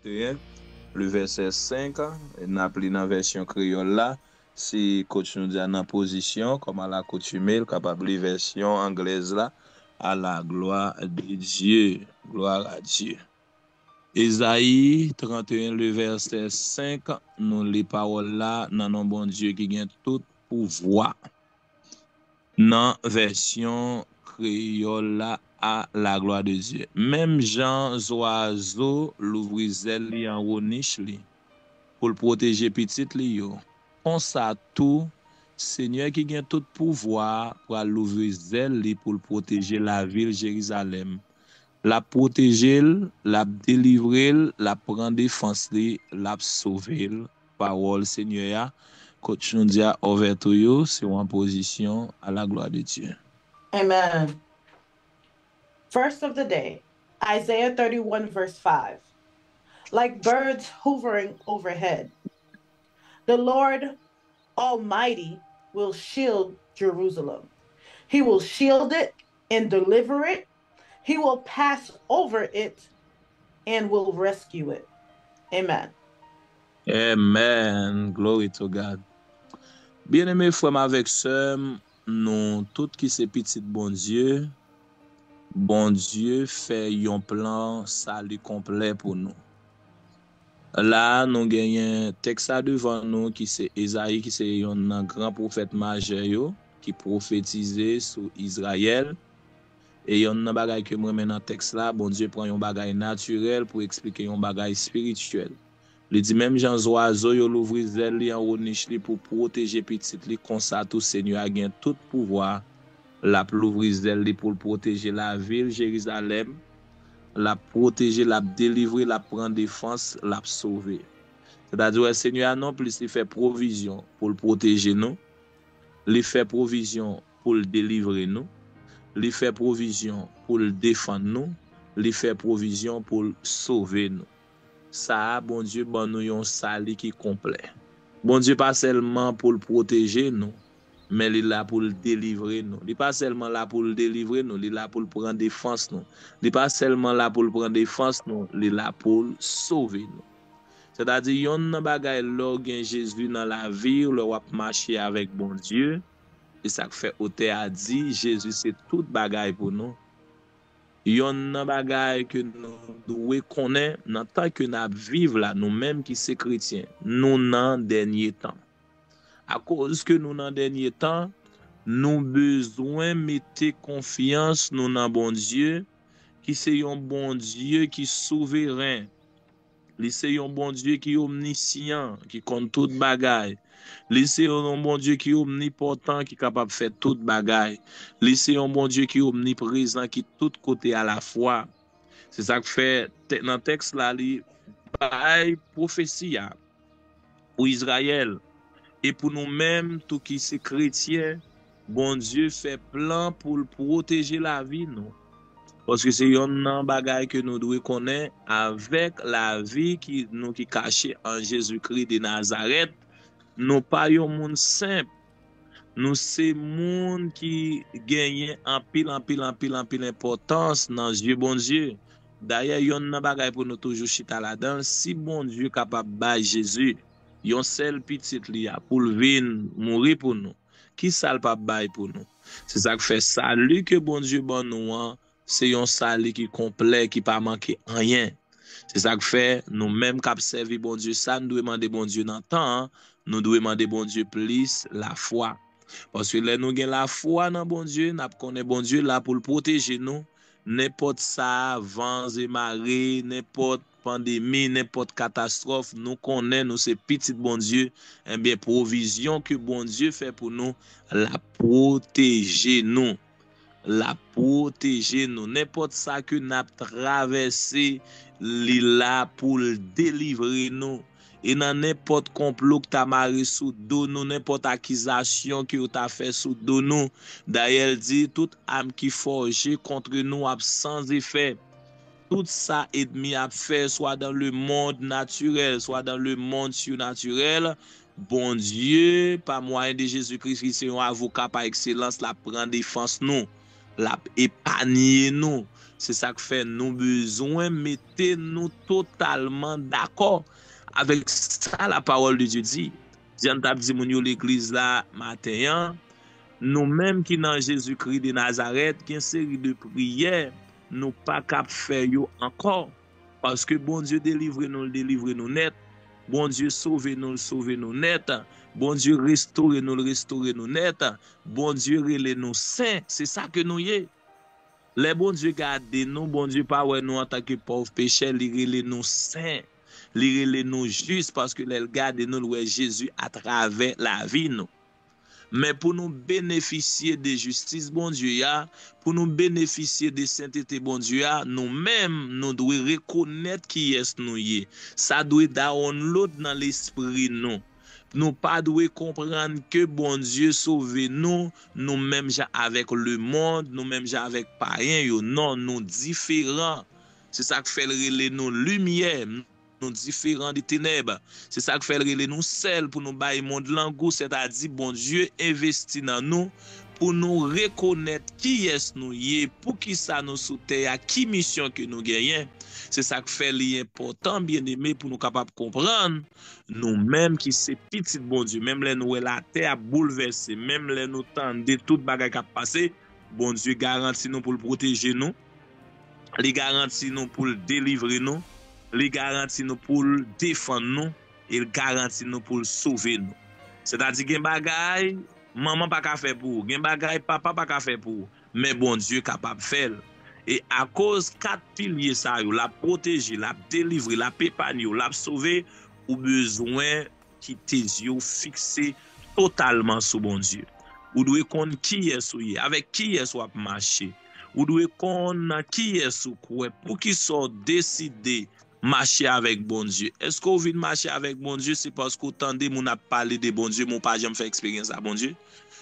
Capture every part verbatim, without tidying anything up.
trannteyen, le vèsè senk, n ap li nan vèsyon kreyòl la. Si coach nou di a nan pozisyon, kòm alakoutime, l kapab li vèsyon anglèz la, à la gloire de Dieu. Gloire à Dieu. Ezayi trannteyen, le vèsè senk, nou li pawòl la nan non Bondye ki gen tout pouvwa. Nan vèsyon kreyòl la, à la gloire de Dieu. Menm jan zwazo louvri zèl li anwo nich li pou l pwoteje pitit li yo, konsa tou, Senyè ki gen tout pouvwa a pral louvri zèl li pou l pwoteje lavil Jerizalèm. L ap pwoteje l, l ap delivre l, l ap pran defans li, l ap sove l. Pawòl Senyè a, coach nou di a, over to you, si w an pozisyon, à la gloire de Dieu. Amen. Verse of the day, Isaiah thirty-one, verse five. Like birds hovering overhead, the Lord Almighty will shield Jerusalem. He will shield it and deliver it. He will pass over it and will rescue it. Amen. Amen. Glory to God. Byeneme frè m avèk sè m, nou tout ki se pitit Bondye, Bondye fè yon plan sali konplè pou nou. La a, nou genyen tèks la devan nou ki se Ezayi, ki se yonn nan gran pwofèt majè yo, ki pwofetize sou Izrayèl. E yonn nan bagay ke m renmen nan tèks la, Bondye pran yon bagay natirèl pou eksplike yon bagay espirityèl. Li di, menm jan zwazo yo louvri zèl li anwo nich li pou pwoteje pitit li, konsa tou Senyè a gen tout pouvwa. L ap louvri zèl li pou l pwoteje lavil Jerizalèm. L ap pwoteje, l ap delivre, l ap pran defans, l ap sove. Sètadi, wè, Senyè a non plis li fè pwovizyon pou l pwoteje nou. Li fè pwovizyon pou l delivre nou. Li fè pwovizyon pou l defann nou. Li fè pwovizyon pou l sove nou. Sa a, Bondye ban nou yon sali ki konplè. Bondye pa sèlman pou l pwoteje nou, men li la pou l delivre nou. Li pa sèlman la pou l delivre nou, li la pou l pran defans nou. Li pa sèlman la pou l pran defans nou, li la pou l sove nou. Sètadi, yonn nan bagay lè w gen Jezi nan lavi w, lè w ap mache avèk Bondye, e sa k fè otè a di, Jezi se tout bagay pou nou. Yonn nan bagay ke nou dwe konnen nan tan ke n ap viv la, nou menm ki se kretyen, nou nan dènye tan. Akoz ke nou nan dènye tan, nou bezwen mete konfyans nou nan Bondye, ki se yon Bondye ki souveren. Li se yon Bondye ki omnisyan, ki konn tout bagay. Li se yon Bondye ki omnipòtan, ki kapab fè tout bagay. Li se yon Bondye ki omniprezan, ki tout kote alafwa. Se sa k fè nan tèks la, li bay pwofesi a pou Izrayèl. E pou nou menm tou ki se kretyen, Bondye fè plan pou l pwoteje lavi nou. Paske se yonn nan bagay ke nou dwe konnen, avèk lavi ki nou ki kache an Jezikri de Nazarèt, nou pa yon moun senp. Nou se moun ki genyen anpil, anpil, anpil, anpil enpòtans nan zye Bondye. Dayè, yonn nan bagay pou nou toujou chita ladan l, si Bondye kapab bay Jezi, yon sèl pitit li a, pou l vin mouri pou nou, ki sa l p ap bay pou nou? Se sa k fè sali ke Bondye ban nou an, se yon sali ki konplè, ki pa manke anyen. Se sa k fè nou menm k ap sèvi Bondye, sa n dwe mande Bondye nan tan an, nou dwe mande Bondye plis lafwa. Paske lè nou gen lafwa nan Bondye, n ap konnen Bondye la pou l pwoteje nou. Nenpòt sa, van e mare, nenpòt pandemi, nenpòt katastwòf, nou konnen nou se pitit Bondye, enben pwovizyon ke Bondye fè pou nou, l ap pwoteje nou. L ap pwoteje nou. Nenpòt sa ke n ap travèse, li la pou l delivre nou. E nan nenpòt konplo k ta mare sou do nou, nenpòt akizasyon ke yo ta fè sou do nou. Dayè, l di, tout am ki fòje kont nou ap san efè. Tout sa ènmi ap fè, swa dans le monde naturel, swa dans le monde surnaturel, Bondye, pa mwayen de Jezikri, ki se yon avoka pa ekselans, l ap pran defans nou. L ap epanye nou. Se sa k fè nou bezwen mete nou totalman dakò avèk sa la parole de Dieu di. Jan n t ap di moun yo legliz la maten an, nou menm ki nan Jezikri de Nazarèt, gen seri de priyè nou pa kab fè yo ankò. Paske Bondye delivre nou, l delivre nou nèt. Bondye sove nou, l sove nou nèt. Bondye restore nou, l restore nou nèt. Bondye rele nou sen. Se sa ke nou ye. Lè Bondye gade nou, Bondye pa wè nou antanke pòv pechè, li rele nou sen. Li rele nou jis paske lè l gade nou, l wè Jezi atravè lavi nou. Men pou nou benefisye de jistis Bondye a, pou nou benefisye de sentete Bondye a, nou menm, nou dwe rekonèt kiyès nou ye. Sa dwe download nan lespri nou. Nou pa dwe konprann ke Bondye sove nou, nou menm jan avèk lemonn, nou menm jan avèk payen yo. Non, nou diferan. Se sa k fè l rele nou limyè. Nou diferan de tenèb. Se sa k fè l rele nou sèl pou nou bay mond lan gou, sètadi Bondye envesti nan nou pou nou rekonèt kiyès nou ye, poukisa nou sou tè a, ki misyon ke nou genyen. Se sa k fè li enpòtan, byeneme, pou nou kapab konprann nou menm ki se pitit Bondye, menm lè nou wè latè ap boulvèse, menm lè nou tande tout bagay k ap pase, Bondye garanti nou pou l pwoteje nou. Li garanti nou pou l delivre nou. Li garanti nou pou l defann nou. E l garanti nou pou l sove nou. Sètadi gen bagay manman pa ka fè pou ou. Gen bagay papa pa ka fè pou ou. Men Bondye kapab fè l. E akoz kat pilye sa yo, l ap pwoteje, l ap delivre, l ap epanye w, l ap sove, ou bezwen kite zye w fikse totalman sou Bondye. Ou dwe konn kiyès ou ye, avèk kiyès w ap mache. Ou dwe konn nan kiyès ou kwè. Poukisa w deside mache avèk Bondye? Èske w vin mache avèk Bondye se paske w tande moun ap pale de Bondye, men w pa janm fè eksperyans a Bondye?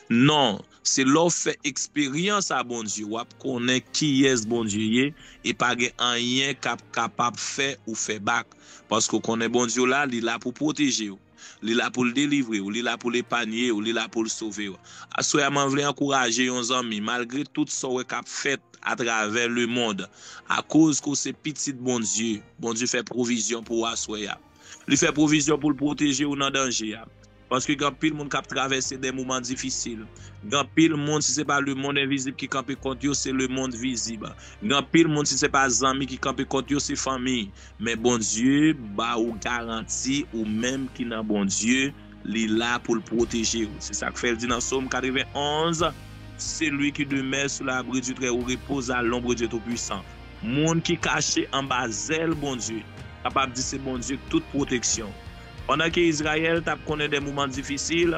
Non, se lè w fè eksperyans a Bondye, w ap konnen kiyès Bondye ye, e pa gen anyen k ap kapab fè ou fè bak. Paske w konnen Bondye w la, li la pou pwoteje w. Li la pou l delivre w, li la pou l epanye w, li la pou l sove w. Aswè a, mwen vle ankouraje yon zanmi, malgre tout sa w wè k ap fèt atravè lemonn, akoz ke w se pitit Bondye, Bondye fè pwovizyon pou w aswè a. Li fè pwovizyon pou l pwoteje w nan danje a. Paske gen anpil moun k ap travèse de moman difisil. Gen anpil moun, si se pa lemonn envizib ki kanpe kont yo, se lemonn vizib. Gen anpil moun, si se pa zanmi ki kanpe kont yo, se fanmi. Men Bondye ba ou garanti, ou menm ki nan Bondye, li la pou l pwoteje w. Se sa k fè l di nan Sòm katrevenn onz, Celui qui demeure sous l'abri du Très-Haut repose à l'ombre du Tout-Puissant. Moun ki kache anba zèl Bondye, kapab di se Bondye k tout pwoteksyon. Pandan ke Izrayèl t ap konnen de moman difisil,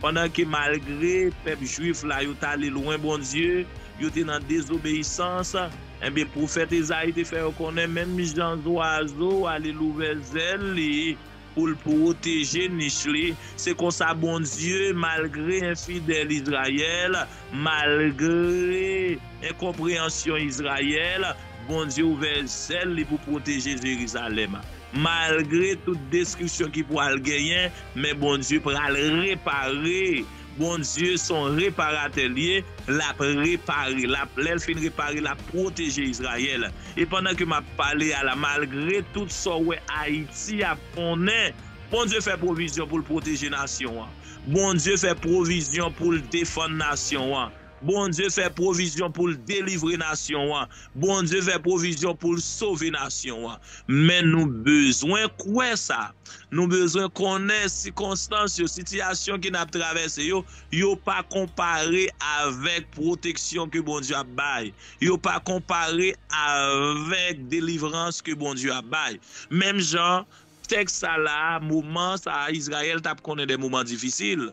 pandan ke malgre pèp jwif la yo t ale lwen Bondye, yo te nan dezobeyisans, enben pwofèt Ezayi te fè yo konnen menm jan zwazo ale louvè zèl li pou l pwoteje nich li, se konsa Bondye, malgre enfidèl Izrayèl, malgre enkonpreyansyon Izrayèl, Bondye ouvè zèl li pou pwoteje Jerizalèm. Malgre tout destriksyon ki pral genyen, men Bondye pral repare. Bondye se yon reparatè l ye, l ap repare, l ap, lè l fin repare, l ap pwoteje Izrayèl. E pandan ke m ap pale a la, malgre tout sa w wè Ayiti ap konnen, Bondye fè pwovizyon pou l pwoteje nasyon an. Bondye fè pwovizyon pou l defann nasyon an. Bondye fè pwovizyon pou l delivre nasyon an. Bondye fè pwovizyon pou l sove nasyon an. Men nou bezwen kwè sa. Nou bezwen konnen sikonstans yo, sitiyasyon ke n ap travèse yo, yo pa konpare avèk pwoteksyon ke Bondye ap bay. Yo pa konpare avèk delivrans ke Bondye ap bay. Menm jan, tèks sa la, moman sa a, Izrayèl t ap konnen de moman difisil.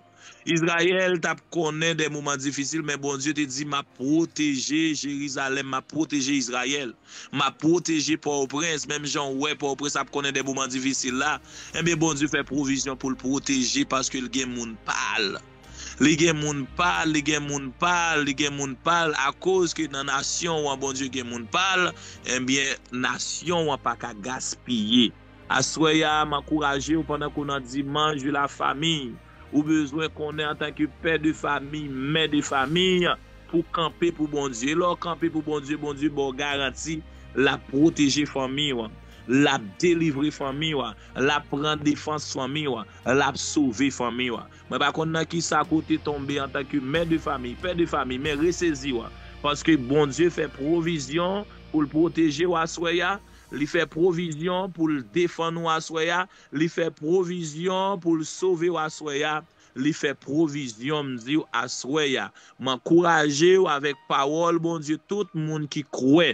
Izrayèl t ap konnen de moman difisil, men Bondye te di, "M ap pwoteje Jerizalèm, m ap pwoteje Izrayèl, m ap pwoteje Pòtoprens." Menm jan w wè Pòtoprens ap konnen de moman difisil la, enben, Bondye fè pwovizyon pou l pwoteje paske l gen moun pa l. Li gen moun pa l, li gen moun pa l, li gen moun pa l. Akoz ke nan nasyon w an, Bondye gen moun pa l, enben, nasyon w an pa ka gaspiye. Aswè a, m ankouraje w pandan ke w nan dimanch de la famiy. Ou bezwen konnen antanke pè de famiy, mè de famiy, pou kanpe pou Bondye. Lè w kanpe pou Bondye, Bondye ba w garanti l ap pwoteje fanmi w, l ap delivre fanmi w, l ap pran defans fanmi w, l ap sove fanmi w. Mwen pa konn nan kisa ke w te tonbe antanke mè de fanmi, pè de fanmi, men resezi w. Paske Bondye fè pwovizyon pou l pwoteje w aswè a, li fè pwovizyon pou l defann ou aswè a, li fè pwovizyon pou l sove w aswè a, li fè pwovizyon, m di w, aswè a. M ankouraje w avèk pawòl Bondye, tout moun ki kwè,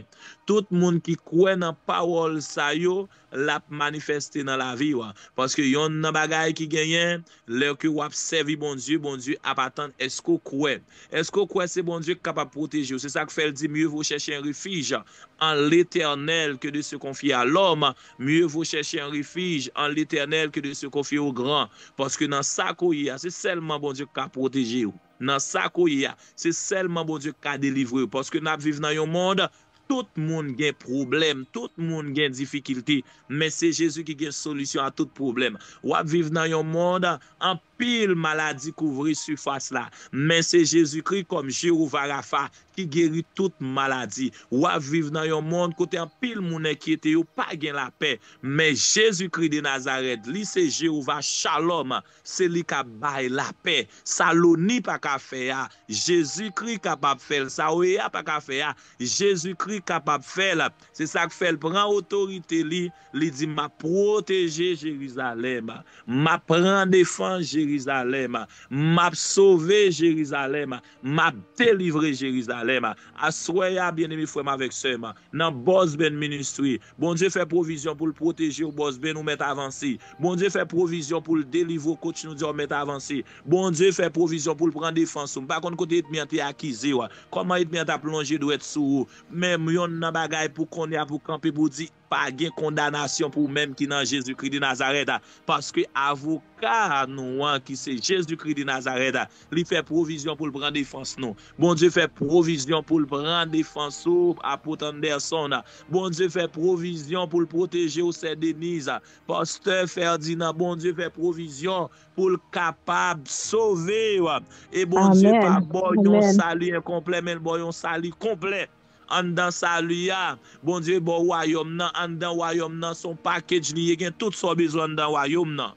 tout moun ki kwè nan pawòl sa yo, l ap manifeste nan lavi w. Paske yonn nan bagay ki genyen, lè ke w ap sèvi Bondye, Bondye ap atann èske w kwè. Èske w kwè se Bondye ki kapab pwoteje w? Se sa k fè l di, mieux vaut chercher un refuge en l'Éternel que de se confier à l'homme. Mieux vaut chercher un refuge en l'Éternel que de se confier aux grands. Paske nan sa ke w ye a, se sèlman Bondye ki ka pwoteje w. Nan sa ke w ye a, se sèlman Bondye ki ka delivre w. Paske n ap viv nan yon mond, tout moun gen pwoblèm, tout moun gen difikilte, men se Jezi ki gen solisyon a tout pwoblèm. W ap viv nan yon mond, anpil maladi kouvri sifas la, men se Jezikri kòm Jewova Rafa ki geri tout maladi. W ap viv nan yon mond kote anpil moun enkyete, yo pa gen lapè, men Jezikri de Nazarèt, li se Jewova Chalòm, se li k ap bay lapè. Sa loni pa ka fè a, Jezikri kapab fè l. Sa O E A pa ka fè a, Jezikri kapab fè l. Se sa k fè l pran otorite li, li di, "M ap pwoteje Jerizalèm, m ap pran defans Jerizalèm, m ap sove Jerizalèm, m ap delivre Jerizalèm." Aswè a, byeneme frè m avèk sè m, nan Boss Band Ministry, Bondye fè pwovizyon pou l pwoteje w, Boss Band, ou mèt avanse. Bondye fè pwovizyon pou l delivre w, coach, nou di w mèt avanse. Bondye fè pwovizyon pou l pran defans ou. M pa konn kote ènmi an te akize w, kòman ènmi an t ap lonje dwèt sou ou. Men yonn nan bagay pou kounye a pou kanpe pou di, pa gen kondanasyon pou ou menm ki nan Jezikri de Nazarèt, paske avoka nou an, ki se Jezikri de Nazarèt, li fè pwovizyon pou l pran defans nou. Bondye fè pwovizyon pou l pran defans ou, Apot Anderson. Bondye fè pwovizyon pou l pwoteje w, sè Deniz, pastè Ferdinand. Bondye fè pwovizyon pou l kapab sove w. E Bondye pa ba w yon sali enkonplè, men l ba w yon sali konplè. Anndan sali a, Bondye ba w wayòm nan. Anndan wayòm nan, se yon package li ye, gen tout sa w bezwen anndan wayòm nan.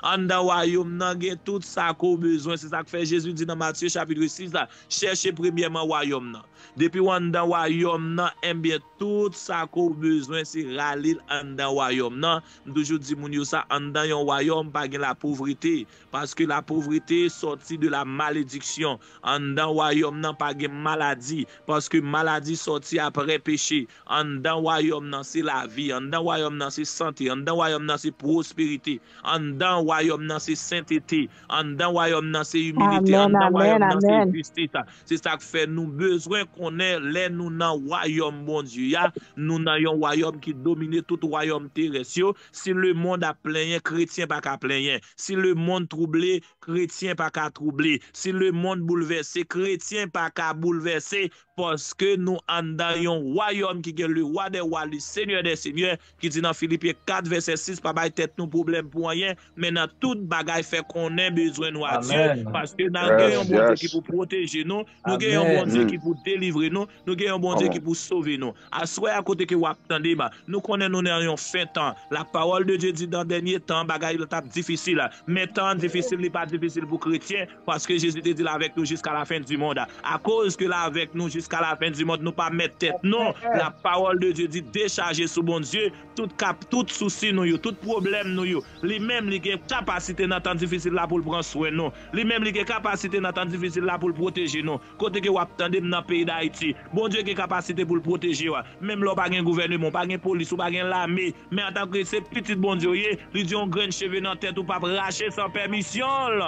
Anndan wayòm nan, gen tout sa ke w bezwen. Se sa k fè Jezi di nan Matye chapit sis la, chèche premyèman wayòm nan. Depi w anndan wayòm nan, enbyen, tout sa ke w bezwen, se rale l anndan wayòm nan. M toujou di moun yo sa, anndan yon wayòm pa gen lapovrete, paske lapovrete sòti de la malediksyon. Anndan wayòm nan pa gen maladi, paske maladi sòti aprè peche. Anndan wayòm nan se lavi, anndan wayòm nan se sante, anndan wayòm nan se pwosperite, anndan wayòm nan se sentete, anndan wayòm nan se imilite, anndan wayòm nan se jistis. Se sa k fè nou bezwen konnen lè nou nan wayòm Bondye a, nou nan yon wayòm ki domine tout wayòm terès yo. Si lemonn ap plenyen, kretyen pa ka plenyen. Si lemonn twouble, kretyen pa ka twouble. Si lemonn boulvèse, kretyen pa ka boulvèse, paske nou anndan yon wayòm ki gen le Roi des rois, le Seigneur des seigneurs, ki di nan Filipyen kat vèsè sis, pa bay tèt nou pwoblèm pou anyen, men nan tout bagay fè konnen bezwen nou a Dye, paske n a gen yon Bondye ki pou pwoteje nou, nou gen yon Bondye ki pou delivre nou, nou gen yon Bondye ki pou sove nou. Aswè a, kote ke w ap tande m, nou konnen nou nan yon fen tan. La parole de Dieu di, nan dènye tan, bagay yo t ap difisil. Men tan an difisil, li pa difisil pou kretyen, paske Jezi te di l avèk nou jusqu'à la fin du monde. Akoz ke l avèk nou jusqu'à la fin du monde, nou pa mèt tèt nou. La parole de Dieu di, dechaje sou Bondye tout kap, tout sousi nou yo, tout pwoblèm nou yo. Li menm, li gen kapasite nan tan difisil la pou l pran swen nou. Li menm, li gen kapasite nan tan difisil la pou l pwoteje nou. Kote ke w ap tande m nan peyi Dayiti, Bondye gen kapasite pou l pwoteje w. Menm lè w pa gen gouvèneman, w pa gen polis, ou pa gen lame, men antanke se pitit Bondye w ye, li di yon grenn cheve nan tèt ou p ap rache san pèmisyon l.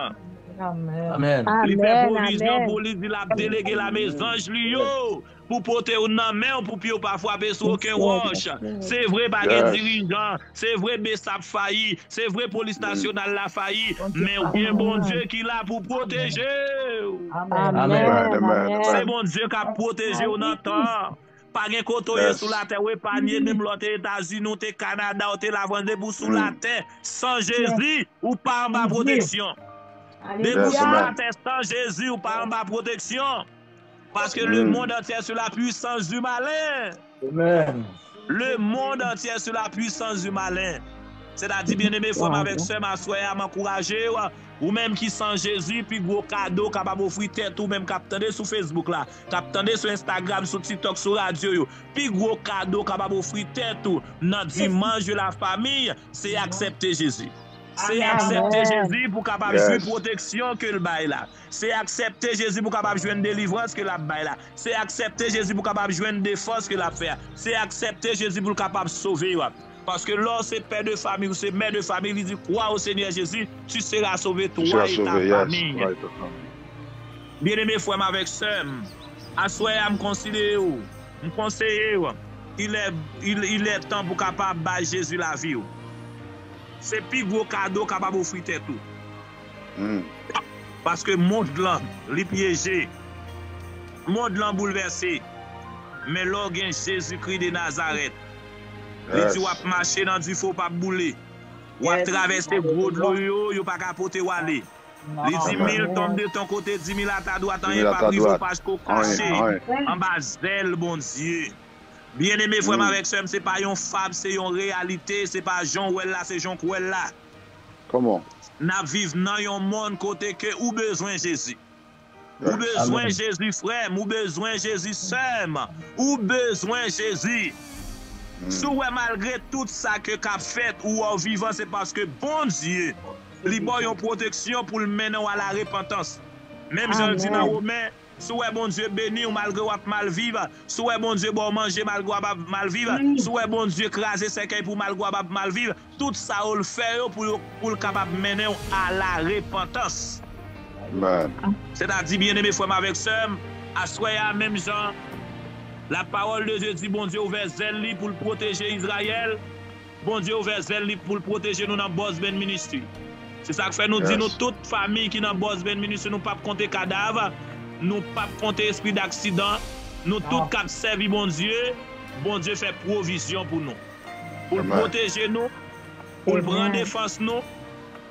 Li fè pwovizyon pou li, di l ap delege lame zanj li yo pou pote w nan men w, pou pye w pa frape sou okenn wòch. Se vre, pa gen dirijan. Se vre, bes ap fayi. Se vre, polis nasyonal la fayi. Men w gen Bondye ki la pou pwoteje w. Se Bondye k ap pwoteje w nan tan. Pa gen kote w ye sou latè, w epanye, menm lè w te Etazini, w te Kanada, w te Lafrans, depi w sou latè, san Jezi, ou pa anba pwoteksyon. Depi w sou latè, san Jezi, ou pa anba pwoteksyon. Paske le monde entier est sous la puissance du malin. Le monde entier est sous la puissance du malin. Sètadi, byeneme frè m avèk sè m, aswè a, m ankouraje w, ou menm ki san Jezi, pi gwo kado w kapab ofri tèt ou menm k ap tande sou Facebook la, k ap tande sou Instagram, sou TikTok, sou radyo yo. Pi gwo kado w kapab ofri tèt ou nan Dimanche de la Famille, se aksepte Jezi. Se aksepte Jezi pou w kapab jwi pwoteksyon ke l bay la. Se aksepte Jezi pou w kapab jwenn delivrans ke l ap bay la. Se aksepte Jezi pou w kapab jwenn defans ke l ap fè a. Se aksepte Jezi pou l kapab sove w. Paske lè w se pè de fami, ou se mè de fami, li di, crois au Seigneur Jésus, tu seras sauvé, toi et ta famille. Byeneme frè m avèk sè m, aswè a m konsidere w, m konseye w, il est, il, il est temps pou w kapab bay Jezi lavi w. Se pi gwo kado w kapab ofri tèt ou. Paske mond lan, li pyeje. Mond lan boulvèse. Men lè w gen Jezikri de Nazarèt, li di w ap mache nan dife, w p ap boule. W ap travèse gwo dlo yo, yo pa ka pote w ale. Li di, mille tombent de ton côté, dix mille à ta droite, anyen p ap rive w paske w kache anba zèl Bondye. Byeneme frè m avèk sè m, se pa yon fab, se yon reyalite, se pa jan w wè l la, se jan w kwè l la. N ap viv nan yon mond kote ke ou bezwen Jezi. Ou bezwen Jezi, frè m, ou bezwen Jezi, sè m, ou bezwen Jezi. Si w wè malgre tout sa ke k ap fèt, ou wè w vivan, se paske Bondye, li ba w yon pwoteksyon pou l mennen w a la repantans. Menm jan l di nan Women, si w wè Bondye beni w malgre w ap mal viv, si w wè Bondye ba w manje malgre w ap mal viv, si w wè Bondye kraze sèkèy pou w malgre w ap mal viv, tout sa yo l fè yo pou yo, pou l kapab mennen w a la repantans. Sètadi, byeneme frè m avèk sè m, aswè a, menm jan la pawòl de Dye di, Bondye ouvè zèl li pou l pwoteje Izrayèl, Bondye ouvè zèl li pou l pwoteje nou nan Boss Band Ministry. Se sa k fè nou di nou tout fami ki nan Boss Band Ministry, nou p ap konte kadav, nou p ap konte espri daksidan, nou tout k ap sèvi Bondye, Bondye fè pwovizyon pou nou. Pou l pwoteje nou, pou l pran defans nou,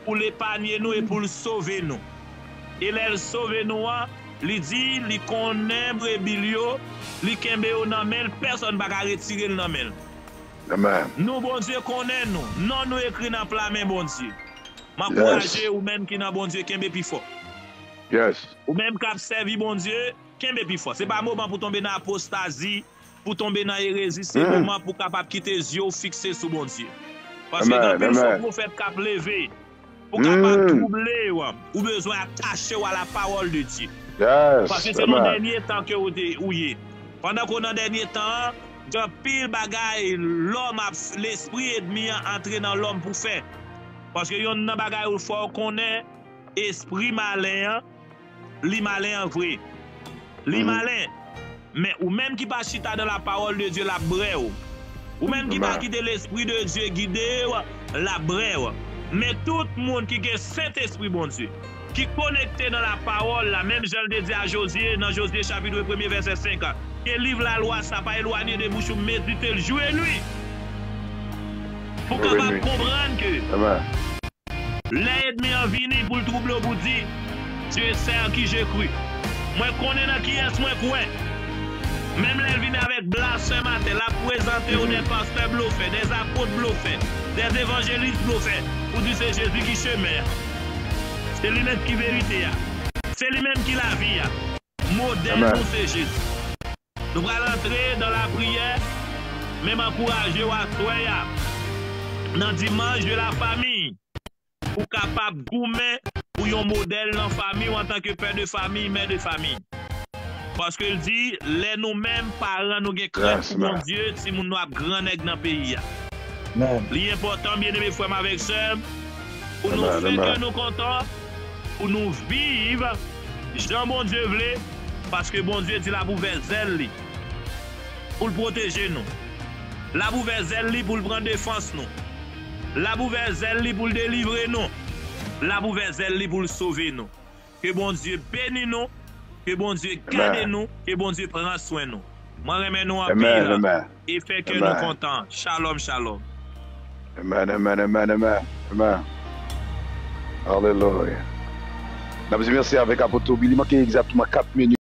pou l epanye nou e pou l sove nou. E lè l sove nou an, li di li konnen brebi l yo, li kenbe yo nan men l, pèsonn pa ka retire l nan men l. Nou, Bondye konnen nou, non nou ekri nan pla men Bondye. M ankouraje ou menm ki nan Bondye, kenbe pi fò. Ou menm k ap sèvi Bondye, kenbe pi fò. Se pa moman pou tonbe nan apostazi, pou tonbe nan erezi, se moman pou w kapab kite zye w fikse sou Bondye. Paske gen anpil fo pwofèt k ap leve pou kapab twouble w. Ou bezwen atache w a la pawòl de Dye. Paske se nan dènye tan ke ou te, ou ye. Pandan ke w nan dènye tan an, gen anpil bagay lòm ap, lespri ènmi an antre nan lòm pou fè. Paske yonn nan bagay ou fò w konnen, espri malen an, li malen an vre. Li malen. Men ou menm ki pa chita dans la parole de Dieu, l ap brè w. Ou menm ki pa kite Lespri de Dye gide w, l ap brè w. Men tout moun ki gen Sentespri Bondye, ki konekte nan la pawòl la, menm jan l te di a Jozye, nan Jozye chapit premye vèsè senk, ke liv lalwa sa pa elwanye de bouch ou, medite l jou e nwi. Pou kapab konprann ke Lè ènmi an vini pou l twouble w, pou di, Dieu sait en qui je cru. Mwen konnen nan kiyès mwen kwè. Menm lè l vini avèk blasfèm atè, l ap prezante w dè pastè blofè, dè apot blofè, dè evanjelis blofè, ou di se Jezi ki chemen an. Se li menm ki verite a. Se li menm ki lavi a. Modèl nou se Jezi. Nou pral antre dans la prière, men m ankouraje w aswè a, nan Dimanche de la Famille, pou kapab goumen pou yon modèl nan fanmi w antanke pè de fanmi, mè de fanmi. Paske l di, lè nou menm, paran nou gen krent pou Bondye, timoun nou ap gran nèg nan peyi a. Li enpòtan, byeneme frè m avèk sè m, pou nou fè kè nou kontan, pou nou viv jan Bondye vle, paske Bondye di l ap ouvè zèl li pou l pwoteje nou. L ap ouvè zèl li pou l pran defans nou. L ap ouvè zèl li pou l delivre nou. L ap ouvè zèl li pou l sove nou. Ke Bondye beni nou. Ke Bondye gade nou. Ke Bondye pran swen nou. Mwen renmen nou anpil. E fè kè nou kontan. Shalom, shalom. Amèn, amèn, amèn, amèn, amèn. Alelouya. N ap di mèsi avèk Apot Toby. Li manke egzakteman kat minit.